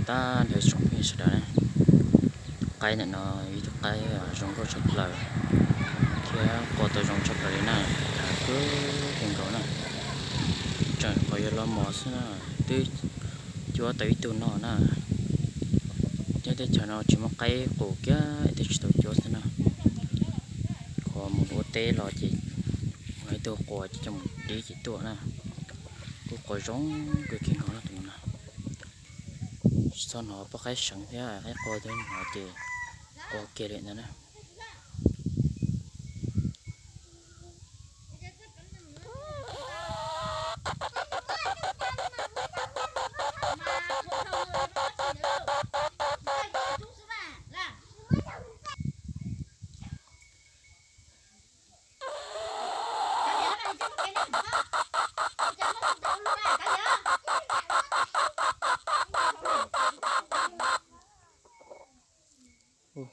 Tag nrho tsoom phooj ywg sawv daws na, qaib ntawm no ib tug qaib zoo nkauj tshaj plaws thiab qua tau zoo tshaj plaws li na, khav kawg nkaus na. Tseem qhov yuav los mos xwb na, twb cuab tau ib tug no na. Nyob teb chaws no tsis muaj qaib qus kiag, twb tsis tau cuab xwb na. Qhov mus ua teb los ces muaj ib tug qua ces coj mus dib ces tuaj na. Kuj qua zoo kawg kiag nkaus na tus no na. Tsis txhob hnov poj qaib seev thiab qaib qua thiab no ces qua kiag li ntawd na.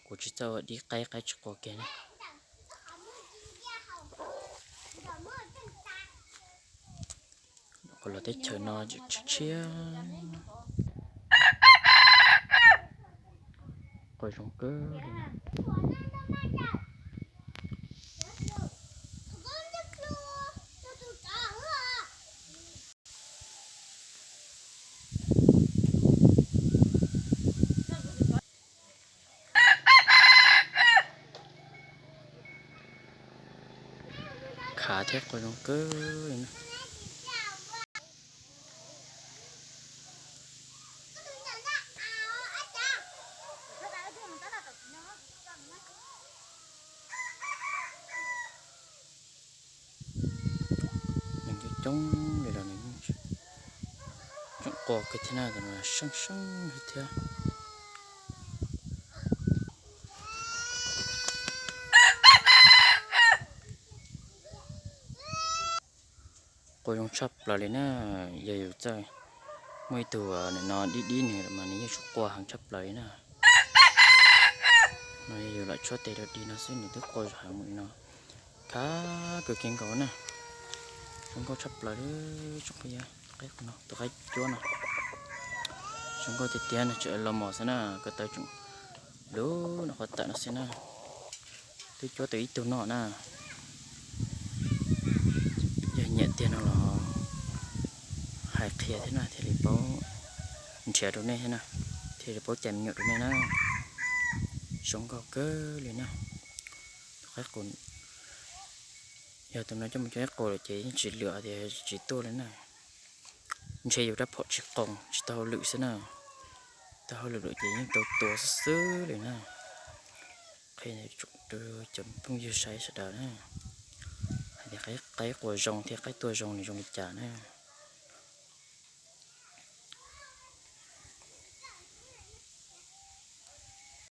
Kuv tsis txawj ua dib qaib, qaib tsis qua kiag na. Qhov los teb chaws no tshiab tshiab, qua zoo kawg li. Khav thiab qua zoo kawg li na. Neeg coob coob li los nws tseem qua kiag thiab na, seeb seeb li thiab. Qua zoo tshaj plaws li na. Yog yus txawj muaj ib tug nim no dib dib nws mas nws yeej tsuas qua heev tshaj plaws li na. No yog yus lam tshuab tes rau dig no xwb nws twb qua zoo heev mus li no. Khav kawg kiag nkaus na. Zoo nkauj tshaj plaws li tsoom phooj ywg, tus qaib cuab no zoo nkauj tiag tiag no, tseem los mos xwb na, ko taw tseem lub no qhov tawm no xwb na. Twb cuab tau ib tug no na. Yog nyiam tiag no los hais qhia thiab na thiaj li paub nrhiav rau nej thiab na, thiaj li paub cais me nyuam rau nej na. Zoo nkauj kawg li na. Tus qaib qus, yog tus no coj mus coj qaib qus lawm ces yeej tsis lwm tias tsis tuaj li na. Ntshe yus rab phom tsis qoos tsis tau hauj lwm xwb na. Tau hauj lwm lawm ces yeej tau tua xwb xwb li na. Qhia rau cov phooj ywg saib sawv daws na, hais tias qaib qua zoo thiab qaib tuaj zoo nws zoo li cas na.